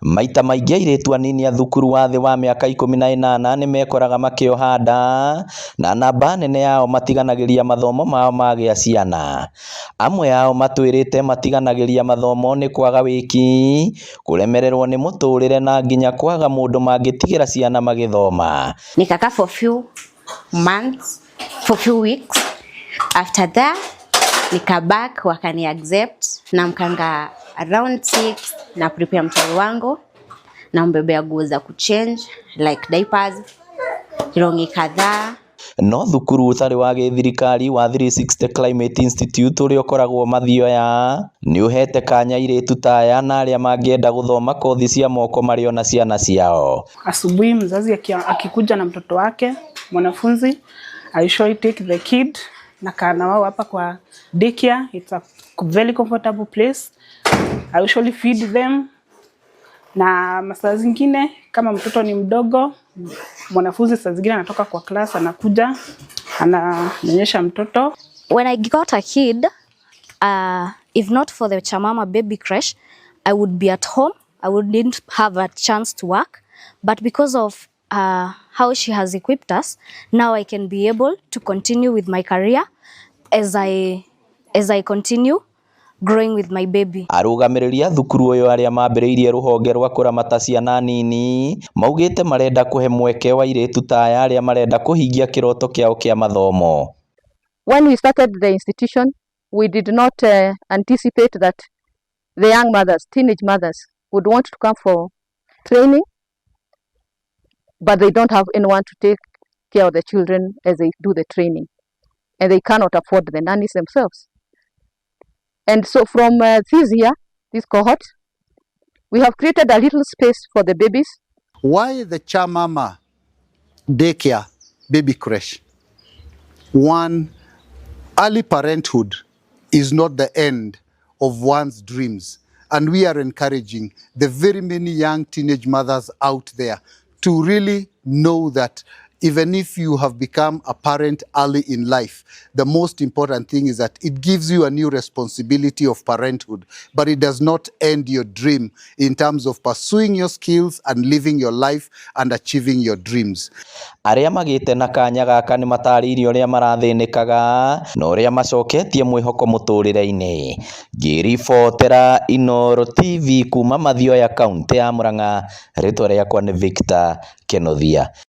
Maita maingĩ airĩtu anini a thukuru wa thĩ wa mĩaka 18 nĩ mekoraga makĩoha nda na namba nene yao matiganagĩria mathomo mao magĩa ciana. Amwe ao matwĩrĩte matiganagĩria mathomo nĩ kwaga wĩki, kũremererwo nĩ mũtũrĩre na nginya kwaga mũndũ mangĩtigĩra ciana magĩthoma. Nikakaa for few months, for few weeks. After that nika back, wakani accept naamkanga around 6 na prepare mtoto wangu, nambebea nguo za kuchange like diapers, longi kadhaa. No thukuru ũtarĩ wa gĩthirikari wa 360 Climate Institute ũrĩa ũkoragwo Mathioya nĩ ũhete kanya airĩtu ta aya na arĩa mangĩenda gũthoma kothi cia moko marĩ ona ciana ciao. Asubuhi mzazi akikuja na mtoto wake mwanafunzi, I usually take the kid nakaa na wao hapa kwa daycare. It's a very comfortable place. I usually feed them, na masaa zingine kama mtoto ni mdogo, mwanafunzi saa zingine anatoka kwa class, anakuja ananyonyesha mtoto. When I got a kid, if not for the Chamama baby creche, I would be at home. I wouldn't have a chance to work. But because of how she has equipped us, now I can be able to continue with my career as I continue growing with my baby. Arũgamĩrĩri a thukuru ũyũ arĩa mambĩrĩirie rũhonge rwa kũramata ciana nini maugĩte marenda kũhe mweke wa airĩtu ta aya arĩa marenda kũhingia kĩroto kĩao kĩa mathomo. When we started the institution, we did not anticipate that the young mothers, teenage mothers, would want to come for training, but they don't have anyone to take care of the children as they do the training, and they cannot afford the nannies themselves. And so from this year, this cohort, we have created a little space for the babies. Why the Chamama daycare baby creche? One, early parenthood is not the end of one's dreams. And we are encouraging the very many young teenage mothers out there to really know that even if you have become a parent early in life, the most important thing is that it gives you a new responsibility of parenthood, but it does not end your dream in terms of pursuing your skills and living your life and achieving your dreams. Arĩa magĩte na kanya gaka nĩ matarĩirie ũrĩa marathĩnĩkaga na ũrĩa macoketie mwĩhoko mũtũrĩre-inĩ. Ngĩribotera Inooro TV kuma Mathioya, kaũntĩ ya Murang'a, rĩtwa rĩakwa nĩ Victor Kenothia.